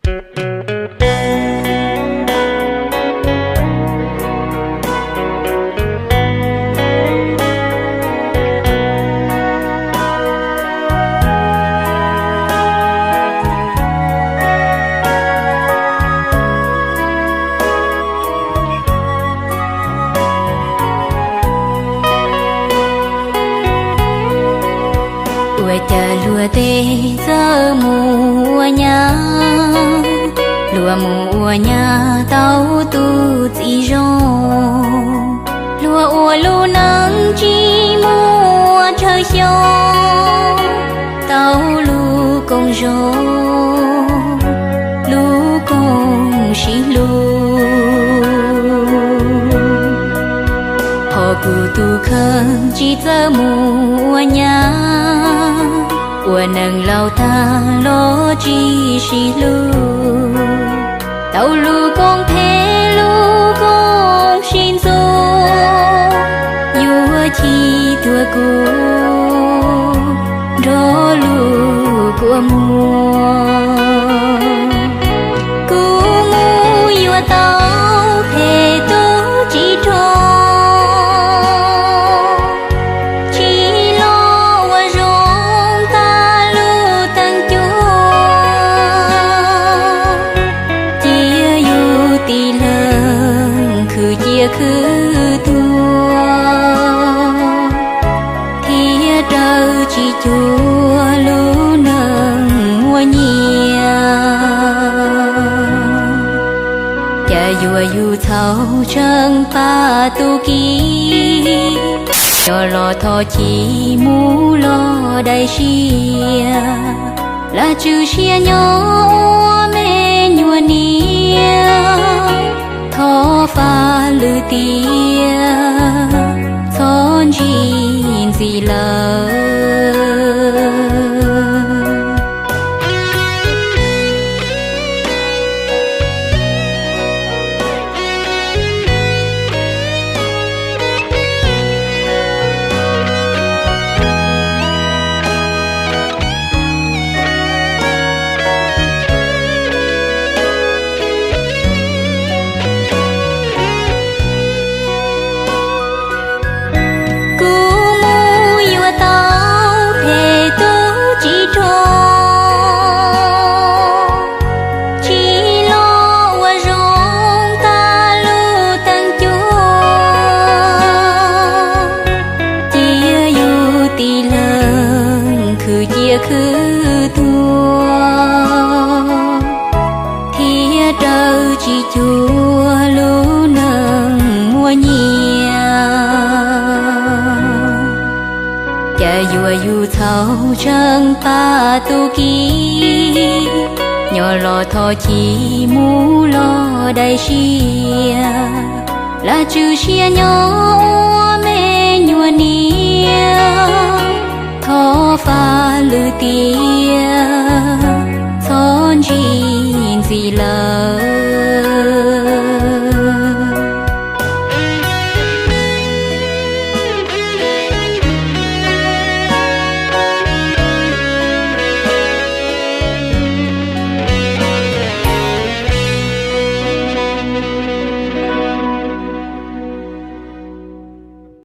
Ua cas luag tej txawj mus ua nyab, luag mus ua nyab tau tus txiv zoo, luag ua lub neej tsis muaj chaw xyov, tau lub koom zoo, lub koom sib hlub. Ho kuv tus kheej tsis txawj mus ua nyab, ua neej laus tag los tsis sib hlub, tau lub koom phem lub koom sib ntxub, yuav chim tuag kuv nrog lub kua muag. Kuv mus yuav tau phem tub tsis rog, tsis los ua zoo tag lub teem cuag, cia yus tib leeg khwv cia khwv tuag, thiab raws tsis cuag lub neej muaj nyiaj. Cas yuav yus txhaum tsheej pab tus kiv, nyob los thov chim mus los daim siab, lam tswm sia nyob ua me nyuam niam, thov faj lwm tiam txhob ntshis ntxim lawm. Kuv mus yuav tau phem tub tsis rog, tsis los ua zoo tag lub teem cuag, cia yus tib leeg khwv cia khwv tuag, thiab raws tsis cuag lub neej muaj nyiaj. Cas yuav yus txhaum tsheej pab tus kiv, nyob los thov chim mus los daim siab, lam tswm sia nyob ua me nyuam niam, thov faj lwm tiam txhob ntshis ntxim lawm.